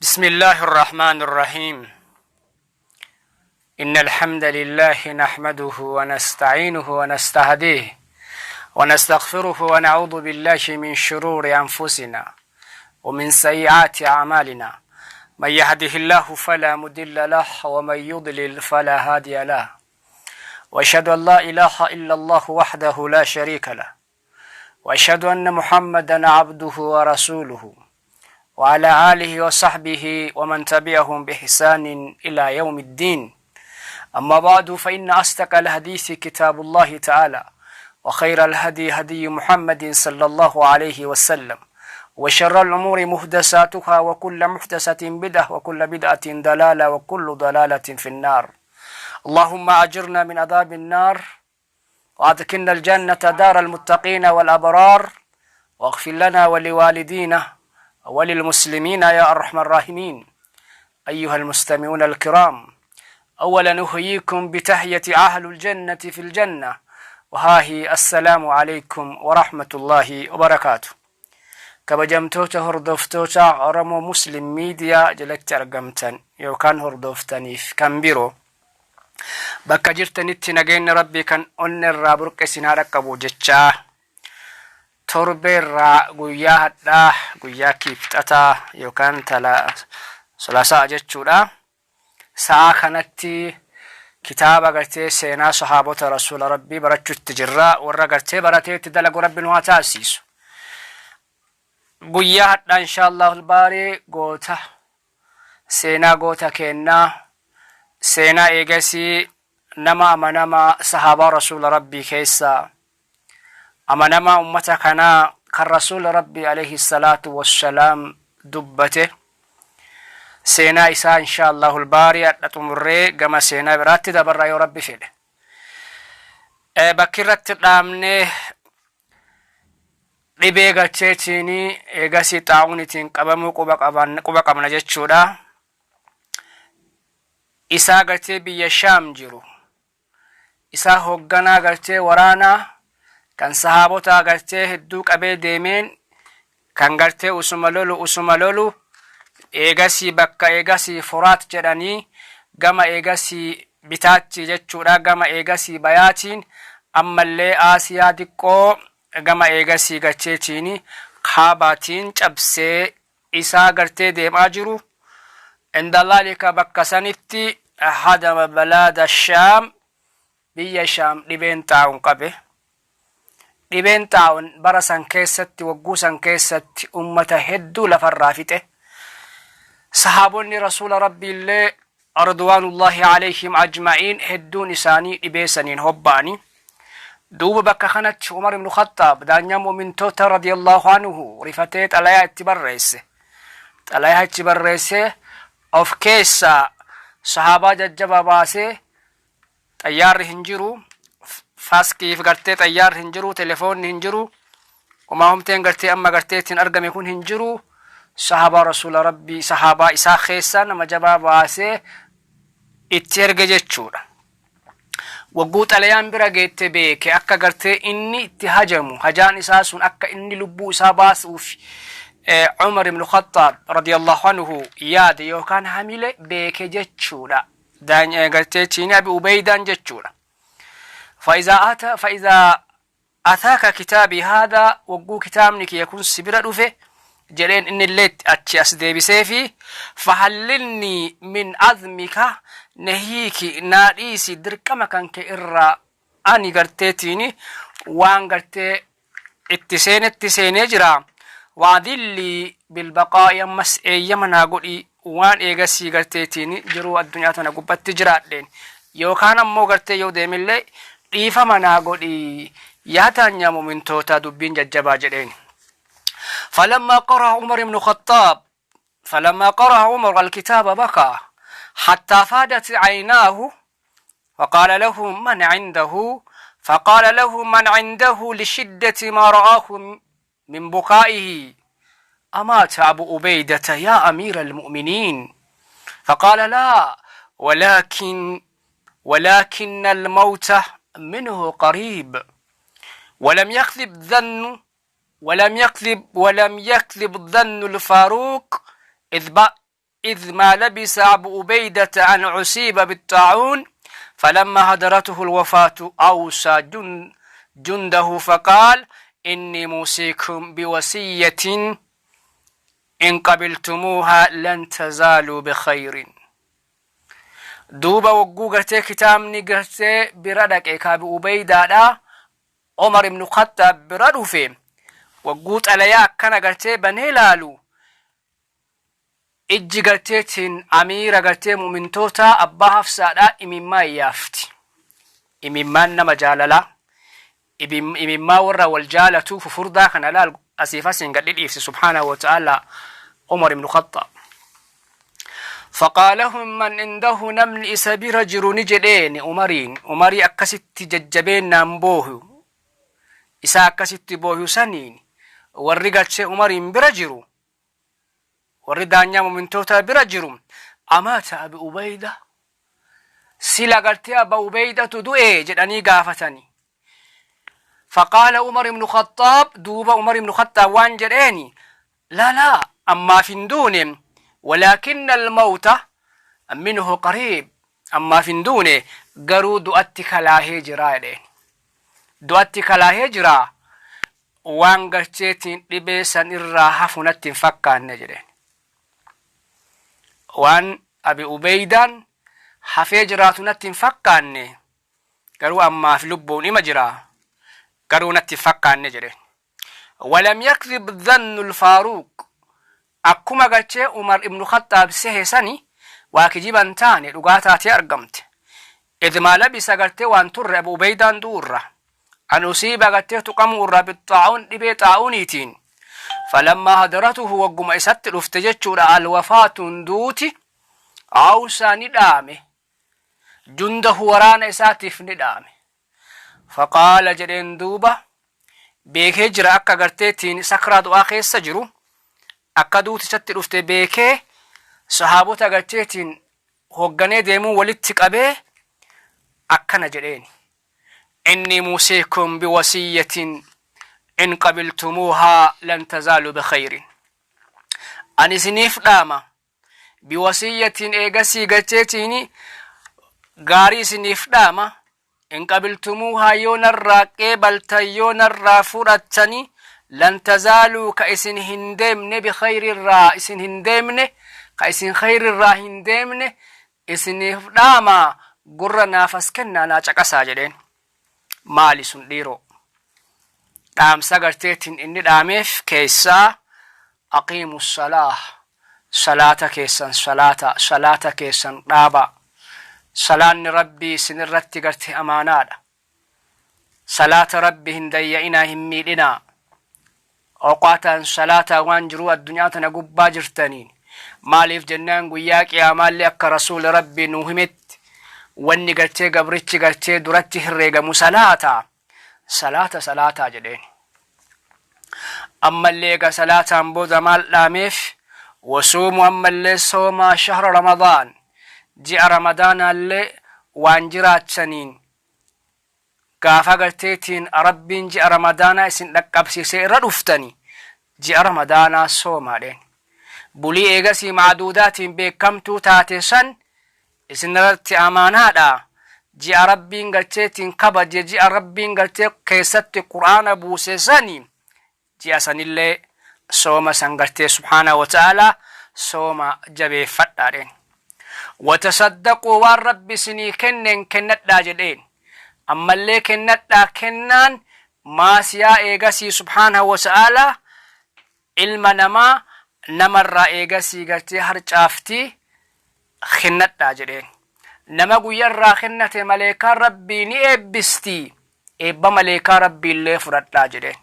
بسم الله الرحمن الرحيم. إن الحمد لله نحمده ونستعينه ونستهديه ونستغفره ونعوذ بالله من شرور أنفسنا ومن سيئات أعمالنا. من يهده الله فلا مضل له ومن يضلل فلا هادي له. وأشهد أن لا إله إلا الله وحده لا شريك له، وأشهد أن محمدا عبده ورسوله وعلى آله وصحبه ومن تبعهم بإحسان إلى يوم الدين. أما بعد، فإن أصدق الحديث كتاب الله تعالى، وخير الهدي هدي محمد صلى الله عليه وسلم، وشر الأمور محدثاتها، وكل محدثة بدعة، وكل بدعة ضلالة، وكل ضلالة في النار. اللهم أجرنا من عذاب النار، وأدخلنا الجنة دار المتقين والأبرار، واغفر لنا ولوالدينا وللمسلمين يا أرحم الراحمين. أيها المستمعون الكرام، أولا أحييكم بتحية أهل الجنة في الجنة، وها هي السلام عليكم ورحمة الله وبركاته. Kabajamtoota hordoftoota Oromoo Muslim Miidiyaa jalatti argamtan yookaan hordoftaniif kan biroo, bakka jirtanitti nageenya Rabbii kan onne irraa burqe isin haa dhaqqabu jechaa, torbeerraa guyyaa hadhaa, guyyaa Kibxataa yookaan tala Salaasaa jechuudha. Sa'aa kanatti kitaaba gartee seenaa sahaabota Rasuula Rabbii barachuutti jirra. Warra gartee baratee itti dalagu Rabbi nu haa taasisu. Guyyaa hadhaa insha Allahu albaarii goota seenaa goota kennaa, seenaa eegasii nama amanamaa sahaabaa Rasuula Rabbii keessaa amanamaa ummata kanaa kan Rasuula Rabbii alayhi salaatu wassalaam dubbate, seenaa isaa insha Allahu albaarii hadha xumurree gama seenaa biraatti dabarra yoo Rabbi fedhe. Bakki irratti dhaabnee dhibee galcheetiin eegasii xaa'uunitiin qabamuu quba qabna jechuudha. Isaa gartee biyya Shaam jiru, isaa hoogganaa gartee waraanaa kan sahaabota gartee hedduu qabee deemeen, kan gartee usuma lolu eegasii bakka eegasii Furaat jedhanii gama eegasii bitaatti jechuudha, gama eegasii bayaatiin ammallee Aasiyaa diqqoo gama eegasii garteetiin kaabaatiin cabsee isaa gartee deemaa jiru. Indalaalika bakka sanitti hadama balaada Shaam, biyya Shaam dhibeen xaa'uun qabe. Dhibeen xaa'uun bara san keessatti, wagguu san keessatti ummata hedduu lafarraa fixe. Sahaabonni Rasuula Rabbii illee ridwaanullahi alayhim ajma'iin hedduun isaanii dhibee saniin hobba'anii. Duuba bakka kanatti Umar ibnu Khattaab, daanyaa mu'mintoota radiyallahu anhu, rifatee xalayaa itti barreesse. Xalayaa itti barreessee of keessaa sahaabaa jajjabaa baasee, xayyaarri hin jiru, faaskiif gartee xayyaarri hin jiru, telefoonni hin jiru, homaa humteen gartee amma gartee ittiin argame kun hin jiru. Sahaabaa Rasuula Rabbii, sahaabaa isaa keessaa nama jabaa baasee itti erge jechuudha. Wagguu xalayaan bira geette beeke akka gartee inni itti hajamu, hajaan isaa sun akka inni lubbuu isaa baasuuf Umar ibn Khattaab radiyallahu anhu yaade yookaan hamile beeke jechuudha. Gartee chiini Abi Ubeydaan jechuudha. فإذا أتاك كتابي هذا, wagguu kitaabni kiyya kun si bira dhufe jedheen, inni illee achi as deebisee fi فحللني من عزمك, nahiiki naa dhiisi dirqama kan kee irraa, ani garteetiini waan gartee itti seenetti seenee jira. وأذن لي بالبقاء, ammas eeyyama naa godhi waan eegasii garteetiin jiruu addunyaa tana gubbatti jiraadheen, yookaan ammoo gartee yoo deemillee dhiifama naa godhi yaa daanyaa mu'mintoota, dubbiin jajjabaa jedheen. فلما قرأ عمر بن الخطاب فلما قرأ عمر الكتاب بكى حتى فاضت عيناه، فقال له من عنده فقال له من عنده لشدة ما رآه من بكائه: أمات أبو عبيدة يا أمير المؤمنين؟ فقال: لا، ولكن الموت منه قريب، ولم يكذب ظن الفاروق إذ إذ ما لبس أبو عبيدة أن عصيب بالطاعون فلما هدرته الوفاة أوصى جنده فقال إني موصيكم بوصية إن قبلتموها لن تزالوا بخير. Duuba wogguu gartee kitaabni gartee bira dhaqe ka Abi Ubeydaadha Omar ibnu Khaxxaab bira dhufe, wagguu xalayaa akkana gartee banee laalu, ijji garteetiin amiira gartee mu'mintootaa abbaa Hafsaadha imimmaa iyyaafti. Imimmaan nama jaalalaa, imimmaa warra wal jaalatuu fufurdaa kana laal asiif asiin gadhi dhiifsi subhaanahu wa ta'ala Umar ibnu Khaxxaab. Faqaalahum man indahu, namni isa bira jiru ni jedheeni Umariin, Umarii akkasitti jajjabeennaan boohu isaa akkasitti boohu saniin, warri galchee Umariin bira jiru, warri daanyaa mumintootaa bira jiru, amaata Abi Ubayda, sila gartee Aba Ubaydatu du'e jedhanii gaafatani. Faqaala Umar ibnu Khaxaab, duuba Umar ibnu Khaxaab waan jedheeni, laa laa, ammaaf hin duune, walaakinna almawta minhu qariib, ammaaf hin duune, garuu du'atti kalaahee jiraa jedheen. Du'atti kalaahee jiraa, waan garteetiin dhibee san irraa hafu natti hin fakkaanne jedheen. Waan Abi Ubeydaan hafee jiraatu natti hin fakkaanne, garuu ammaaf lubbuun ima jira, garuu natti hin fakkaanne jedheen. Walam yakdhib dhannu al-Faaruq, akkuma gartee Umar ibnu Khaxxaab sehe sani waa kijiban taane, dhugaa taatee argamte. Idh maa labisa, gartee waan turre Abu Ubeydaan du'urra, an usiiba, gartee tuqamuu irraa, bixxaa'uun, dhibee xaa'uuniitiin. Falammaa hadaratuhu, wagguma isatti dhufte jechuudha alwafaatuun, duuti, awsaa, ni dhaame, jundahu, waraana isaatiif ni dhaame. Faqaala jedheen, duuba beekee jira akka garteetiin sakraa du'aa keessa jiru, akka duuti isatti dhufte beekee, sahaabota garteetiin hoogganee deemuu walitti qabee akkana jedheen: inni muusiikum biwasiyyatin in qabiltumuuhaa lan tazaalu bikhayrin. Ani isiniif dhaama, biwasiyyatin, eegasii garteetiin gaarii isiniif dhaama, in qabiltumuuhaa, yoo narraa qeebaltan, yoo narraa fudhattani, lan tazaaluu, ka isin hin deemne, bikhayrirraa isin hin deemne, ka isin khayrirraa hin deemne isiniif dhaama, gurra naafas kennaa naa caqasaa jedheen. Maali sun dhiiroo? Dhaamsa garteetiin inni dhaameef keessaa, aqiimu salaah, salaata keessan salaata, salaata keessan dhaaba. Salaanni Rabbii isin irratti garte amaanaadha. Salaata Rabbi hin dayya'inaa, hin miidhinaa. Oqaataan salaataa waan jiruu addunyaa tana gubbaa jirtaniin. Maaliif jennaan, guyyaa qiyaamaallee akka rasuuli Rabbii nuu himetti wanni gartee gabrichi gartee duratti herreegamu salaata. Salaata salaataa jedheen. Ammallee egaa salaataan booda maal dhaameef? Wasuumu, ammallee soomaa, shahra Ramadaan, ji'a Ramadaanaallee waan jiraachaniin, gaafa garteetiin Rabbiin ji'a Ramadaanaa isin dhaqqabsiisee irra dhuftani, ji'a Ramadaanaa soomaadheen. Bulii eegasii macduudaatiin beekamtuu taate san isin irratti amaanaadha. Ji'a Rabbiin garteetiin kabaje, ji'a Rabbiin gartee keessatti Qur'aana buuse sani, ji'a sanillee sooma san gartee subhaanahu wa ta'aalaa sooma jabeeffadhaadheen. Watasaddaquu, waan Rabbi isinii kenneen kennadhaa jedheen. Ammallee kennadhaa, kennaan maasiyaa eegasii subhaanahu wa ta'aalaa ilma namaa namarraa eegasii gartee harcaaftii kennadhaa jedheen. Nama guyyarraa kennate maleekaan Rabbii ni eebbisti, eebba maleekaa Rabbiillee fudhadhaa jedheen.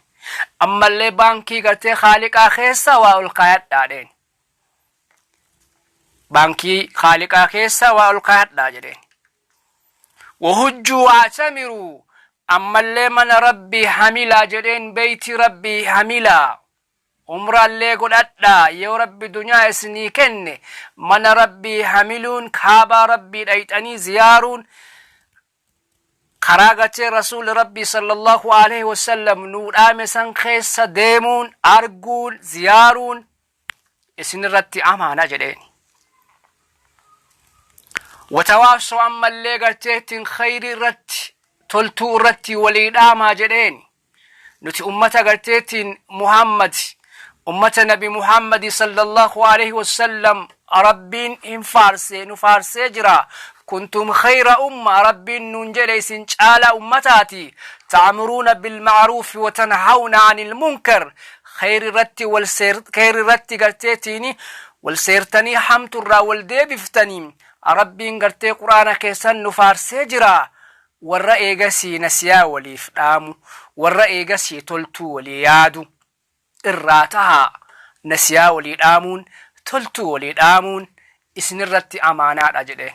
Ammallee baankii gartee Khaaliqaa keessa waa ol kaayadhaadheen. Baankii Khaaliqaa keessa waa ol kaayadhaa jedheen. Wahujjuu wa'tamiruu, ammallee mana Rabbii hamilaa jedheen, beeyti Rabbii hamilaa. Umraallee godhadhaa, yoo Rabbi dunyaa isinii kenne mana Rabbii hamiluun, Kaabaa Rabbii dhayxanii ziyaaruun, karaa gartee rasuuli Rabbii sallallahu alaihi wasallam nuu dhaame san keessa deemuun, arguun, ziyaaruun isin irratti amaana jedheen. Watawaasaw ammallee garteettiin khayrii irratti, toltuu irratti walii dhaamaa jedheen. Nuti ummata garteettiin Muhammad, ummata Nabi Muhammadi sallallahu alaihi wasallam, Rabbiin hin faarsee, nu faarsee jira. Kuntum khayra umma Rabbiin nuun jedhe, isin caalaa ummataati. Ta'muruuna bilma'ruufi wa tanhawna anil munkar, khayri irratti wal khayri irratti garteettiin wal seertanii, hamtu irraa wal deebiftanii. Rabbiin gartee Quraana keessan nu faarsee jira. Warra eegasii nasiyaa waliif dhaamu, warra eegasii toltuu walii yaadu irraa tahaa. Nasiyaa walii dhaamuun, toltuu walii dhaamuun isinirratti amaanaadha jedheen.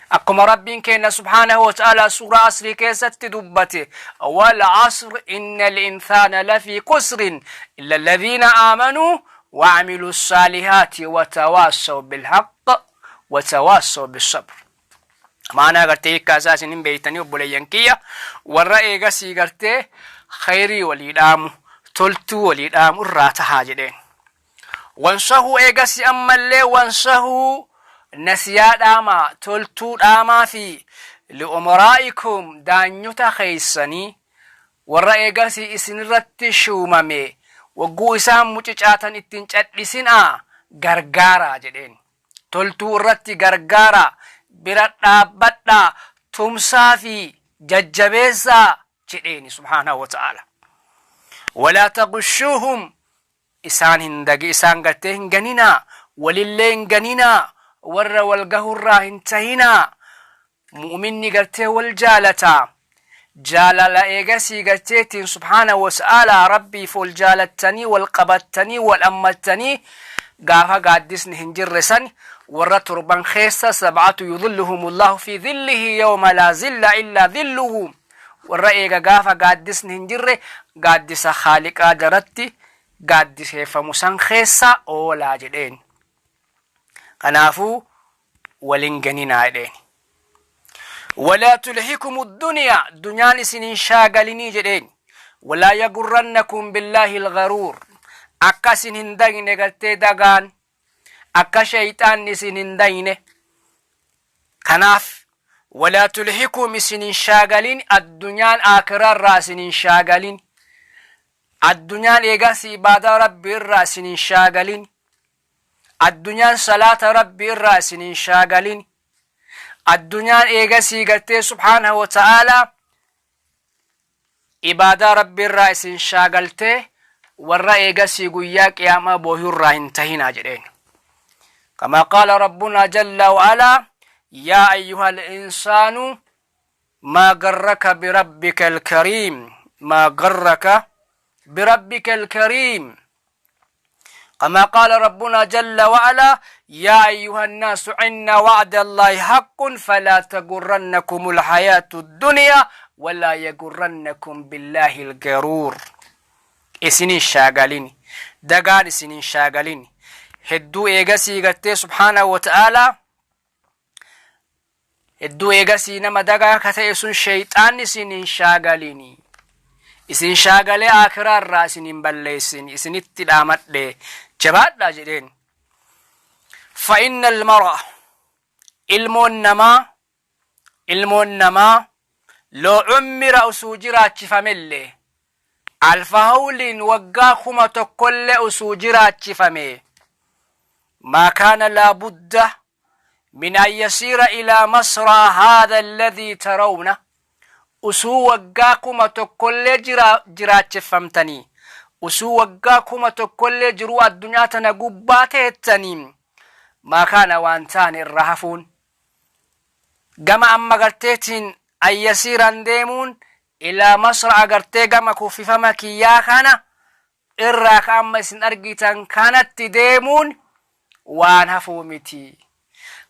Akkuma Rabbiin keenya subhaanahu wa ta'ala suuraa Asrii keessatti dubbate: wal asr inna al-insaana lafii kusrin illa alladhiina aamanuu wa amilu saalihaati wa tawaasaw bilhaqq wa tawaasaw bisabr. Maanaa gartee hiikkaa isaa isin hin beeytanii, obboleeyyan kiyya. Warra eegasii gartee khayrii walii dhaamu, toltuu walii dhaamu irraa tahaa jedheen. Wansahuu, eegasii ammallee wansahuu, nasiyaa dhaamaa, toltuu dhaamaa fi li'umaraa'ikum, daanyota keeysanii, warra eegasii isinirratti shuumame. Wagguu isaan mucicaatan ittiin cadhisinaa, gargaaraa jedheen. Toltuu irratti gargaaraa, bira dhaabbadhaa, tumsaa fi jajjabeessaa jedheeni subhaanahu wa ta'ala. Walaa tagushuuhum, isaan hin dagi, isaan gartee hin ganinaa, walillee hin ganinaa, warra wal gahurraa hin tahinaa. Mu'minni gartee wal jaalataa, jaalala eegasii garteetiin subhaanahu wa ta'ala Rabbiif wal jaalattanii, wal qabattanii, wal ammattanii, gaafa gaaddisni hin jirre san, warra torban keessa sab'atu yudhilluhumullahu fi dhillihi yawma laa zilla illaa dhilluhu, warra eega gaafa gaaddisni hin jirre gaaddisa Khaaliqaa jaratti gaaddiseeffamu san keessa oolaa jedheen. Kanaafuu walin ganinaa jedheen. Walaa tulhikumu duniyaa, dunyaan isin hin shaagalinii jedheen. Walaa yagurrannakum billaahi algaruur, akka isin hin dagne gartee dagaan, akka shayxaanni isin hin dagne. Kanaaf walaa tulhikum, isin hin shaagalin addunyaan, aakiraa irraa isin hin shaagalin addunyaan, eegas ibaadaa Rabbi irraa isin hin shaagalin addunyaan, salaata Rabbi irraa isin hin shaagalin addunyaan, eegasii gartee subhaanahu wa ta'aalaa ibaadaa Rabbi irraa isin shaagaltee, warra eegasii guyyaa qiyaamaa booyuu irraa hin tahinaa jedheen. Kama qaala rabbunaa jalla wa'alaa: yaa ayyuha al-insaanu maa garraka birabbika alkariim, maa garraka birabbika alkariim. كما قال ربنا جل وعلا: يا أيها الناس إن وعد الله حق فلا تغرنكم الحياة الدنيا ولا يغرنكم بالله الغرور. Isinin shaagalin dagaan, isinin shaagalin hedduu. Eegasii gartee subhaanahu wa ta'aalaa hedduu eegasii nama dagaa ka ta'e sun sheeyxaanni isin hin shaagalini, isin shaagalee aakiraa irraa isin hin balleessin, isinitti dhaamadhe, jabaadhaa jedheen. Fa inna almara, ilmoon namaa, ilmoon namaa loo cummira, usuu jiraachifamellee, alfa hawliin, waggaa 1000llee usuu jiraachifame, maa kaana laabudda min an yasiira ilaa masraa haadha alladhii tarawna. Usuu waggaa 1000llee jiraacheffamtanii, usuu waggaa 1000llee jiruu addunyaa tana gubbaa teettanii, maa kaana, waan taane irra hafuun gama amma garteetiin an yasiiran deemuun ilaa masra'a, gartee gama kuffifama kiyyaa kana irraa ka amma isin argitan kanatti deemuun waan hafuu miti.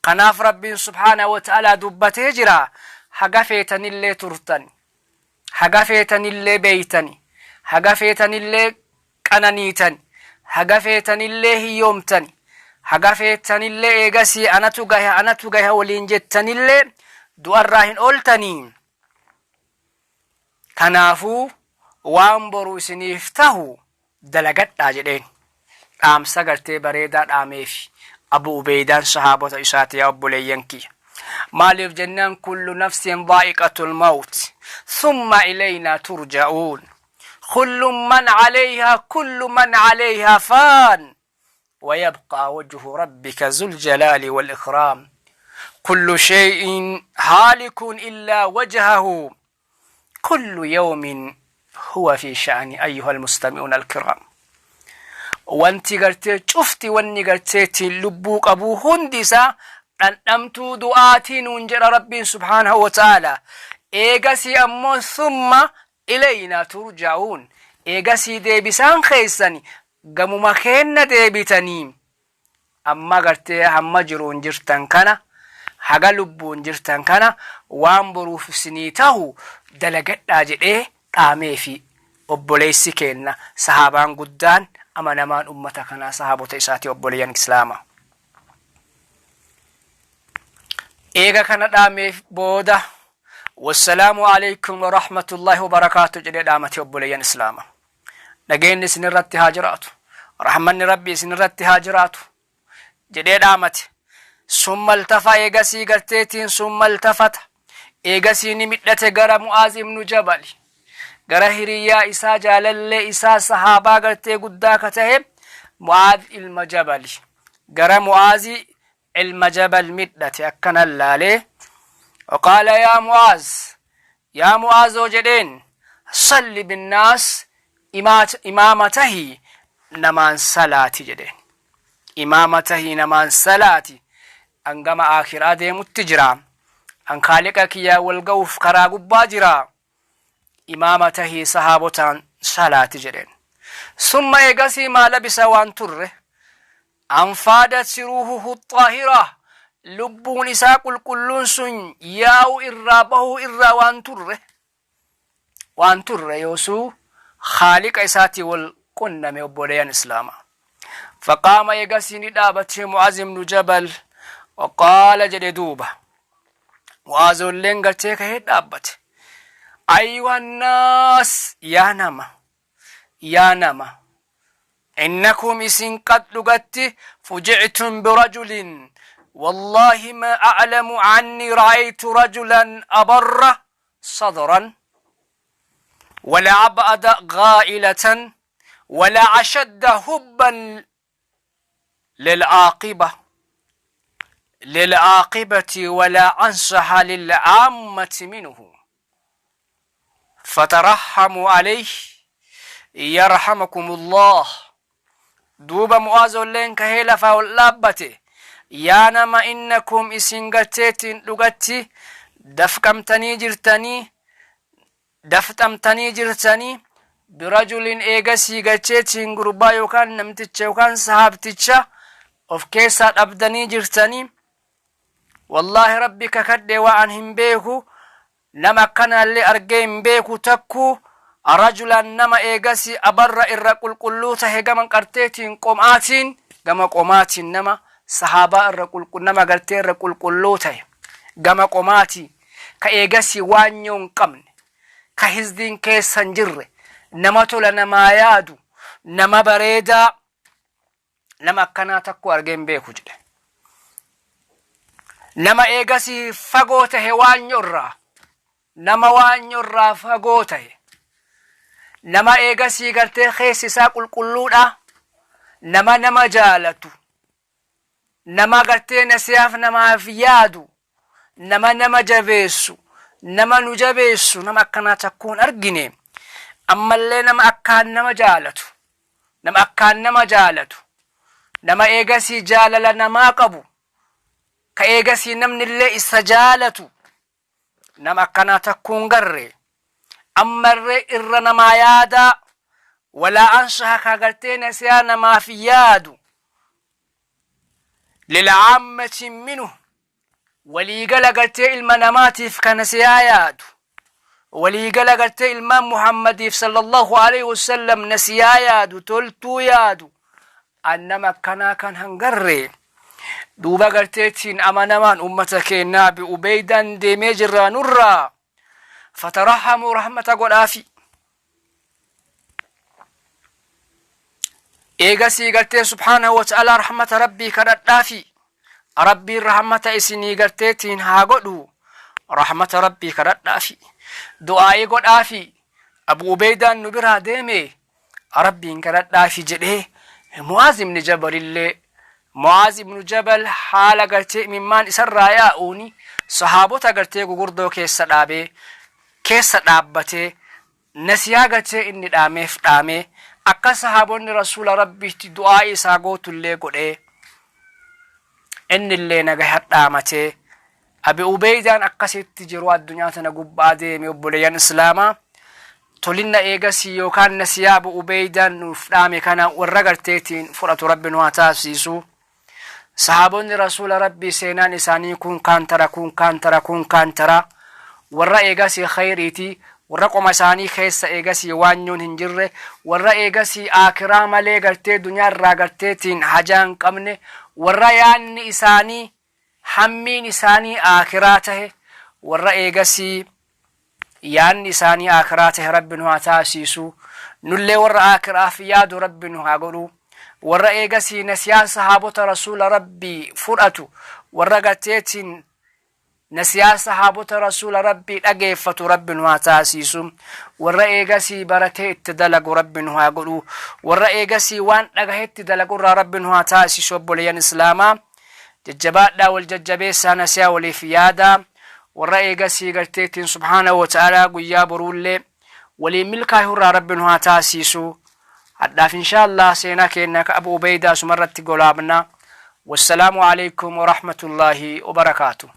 Kanaaf Rabbiin subhaanahu wa ta'aalaa dubbatee jira: haga feetanillee turtan, haga feetanillee beeytani, haga feetanillee qananiitan, haga feetanillee hiyyoomtan, haga feetanillee eegasii anatu gaha, anatu gaha waliin jettanillee, du'arraa hin ooltanii. Kanaafuu waan boru isiniif tahu dalagadhaa jedheen. Dhaamsa gartee bareedaa dhaameefi Abu Ubeeydaan sahaabota isaati, yaa obboleeyyan kiyya. Maaliif jennaan kullu nafsin dhaa'iqatul mawt thumma ilaynaa turja'uun. Kullu man calayhaa kullu man calayhaa faan ويبقى وجه ربك ذو الجلال والإكرام كل شيء هالك إلا وجهه كل يوم هو في شأن أيها المستمعون الكرام. Wanti gartee cufti wanni garteetiin lubbuu qabuu hundi isaa dhandhamtuu du'aatii nuun jedha Rabbiin subhaanahu wa ta'ala. Eegasii ammoo summa ilaynaa turja'uun, eegasii deebisaan keessan gamuma keenna deebitanii. Amma gartee hamma jiruun jirtan kana, haga lubbuun jirtan kana, waan boruuf isinii tahu dalagadhaa jedhee dhaameefi obboleessi keenna sahaabaan guddaan amanamaan ummata kanaa sahaabota isaati obboleeyyan islaama. Eega kana dhaameef booda wassalaamu alaikum warahmatullaahi wabarakaatu jedhee dhaamate obboleeyyan islaama. Nageenni isinirratti haa jiraatu, rahmanni Rabbi isinirratti haa jiraatu jedhee dhaamate. Summa iltafa, eegasii garteetiin summa iltafata, eegasii ni midhate gara Mu'aaz ibnu Jabali, gara hiriyyaa isaa, jaalallee isaa, sahaabaa gartee guddaa ka tahe Mu'aaz ilma Jabali. Gara Mu'aazi ilma Jabal midhate akkanan laalee, waqaala yaa Mu'aaz, yaa Mu'aazoo jedheen, salli binnaas, imaama tahi namaan salaati jedheen. Imaama tahi namaan salaati, an gama aakhiraa deemutti jira, an kaaliqa kiyyaa wal ga'uuf karaa gubbaa jira, imaama tahii sahaabotaan salaati jedheen. Summa eegasii maa labisa waan turre an faadat ruuhuhu xaahira, lubbuun isaa qulqulluun sun yaa'u irraa bahuu irraa waan turre yoosuu khaaliqa isaatii wal qunname obboleeyyan islaamaa. Faqaama, eegasii ni dhaabate Mu'aaz ibnu Jabal, waqaala jedhe duuba. Mu'aazolleen gartee kahee dhaabbate. Ayyuhannaas, yaa nama, yaa nama, innakum isin qad dhugatti fujictum birajulin wallahi ma a'lamu anni ra'aytu rajulan abarra sadran wala ab'ada ghaa'ilatan wala ashadda hubban lil'aaqibati wala ansaha lil'aammati minhu fatarahamuu alayhi yarhamakumullah. Duuba Mu'aazolleen kahee lafaa ol dhaabbate. Yaa nama, innakum isin garteetiin dhugatti dafqamtanii jirtanii, dafxamtanii jirtanii, birajulin, eegasii garteetiin gurbaa yookaan namticha yookaan sahaabticha of keessaa dhabdanii jirtanii. Wallaahi Rabbi kakadhe, waa an hin beeku, nama akkanaallee argee hin beeku takkuu, rajulan nama eegasi abarra irra qulqulluu tahe gama qarteetiin qomaatiin, gama qomaatiin nama sahaabaa irra qulqull nama gartee irra qulqulluu tahe gama qomaatii, ka eegasi waanyoo hin qabne, ka hizdiin keessa hin jirre, nama tola namaa yaadu, nama bareedaa, nama akkanaa takkuu argee hin beeku jedhe. Nama eegasii fagoo tahe waanyo irraa, nama waanyo irraa fagoo tahe, nama eegasii gartee keessi isaa qulqulluudha, nama nama jaalatu, nama gartee nasiyaaf namaaf yaadu, nama nama jabeessu, nama nu jabeessu, nama akkanaa takkuun argine. Ammallee nama akkaan nama jaalatu, nama akkaan nama jaalatu, nama eegasii jaalala namaa qabu, ka eegasii namnillee isa jaalatu, nama akkanaa takkuun garre. Ammallee irra namaa yaadaa, walaa ansaha, ka gartee nasiyaa namaaf yaadu, lil'aammati minhu, waliigala gartee ilma namaatiif ka nasiyaa yaadu, waliigala gartee ilmaan Muhammadiif sallallahu alaihi wasallam nasiyaa yaadu, toltuu yaadu, an nama akkanaa kan hangarre. Duuba garteetiin amanamaan ummata keenyaa bi Ubeydaan deemee jirraa nurraa, fatarahamuu, rahmata godhaafi. Eegasii gartee subhaanahu wa ta'aalaa rahmata Rabbii kadhadhaafi. Rabbiin rahmata isinii garteetiin haa godhu. Rahmata Rabbii kadhadhaafi, du'aa'ii godhaafi. Abu Ubeydaan nu biraa deeme, Rabbiin kadhadhaafi jedhee. Mu'aaz ibn Jabalillee, Mu'aaz ibn Jabal haala gartee imimmaan isarraa yaa'uuni sahaabota gartee gugurdoo keessa dhaabee, keessa dhaabbatee, nasiyaa gartee inni dhaameef dhaamee, akka sahaabonni Rasuula Rabbiitti du'aa'ii isaa gootullee godhee, innillee nagaya dhaamatee. Abi Ubeydaan akkasitti jiru addunyaa tana gubbaa deeme. Obboleeyyan Islaamaa, tolinna eegasii yookaan nasiyaa Abu Ubeydaan nuuf dhaame kana warra garteetiin fudhatu Rabbi nu haa taasisu. Sahaabonni Rasuula Rabbii seenaan isaanii kun kaan tara, kun kaan tara, kun kaan tara. Warra eegasii khayriiti, warra qoma isaanii keessa eegasii waanyoon hin jirre, warra eegasii aakiraa malee gartee dunyaa irraa garteetiin hajaa hin qabne, warra yaanni isaanii, hammiin isaanii aakiraa tahe, warra eegasii yaanni isaanii aakiraa tahe Rabbi nu haa taasiisu. Nullee warra aakiraaf yaadu Rabbi nu haa godhu. Warra eegasii nasiyaa sahaabota Rasuula Rabbii fudhatu, warra garteetiin nasiyaa sahaabota Rasuula Rabbii dhageeffatu Rabbi nu haa taasiisu. Warra eegasii baratee itti dalagu Rabbi nu haa godhu. Warra eegasii waan dhagahetti dalagurraa Rabbi nu haa taasiisu. Obboleeyyan Islaamaa, jajjabaadhaa, wal jajjabeessaa, nasiyaa waliif yaadaa. Warra eegasii garteettiin subhaanahu wa ta'aalaa guyyaa boruullee waliin milkaayurraa Rabbi nu haa taasiisu. Hadhaaf inshaa Allah seenaa keenya ka Abu Ubeydaa asumarratti golaabna. Wassalaamu alaikum warahmatullaahi wabarakaatu.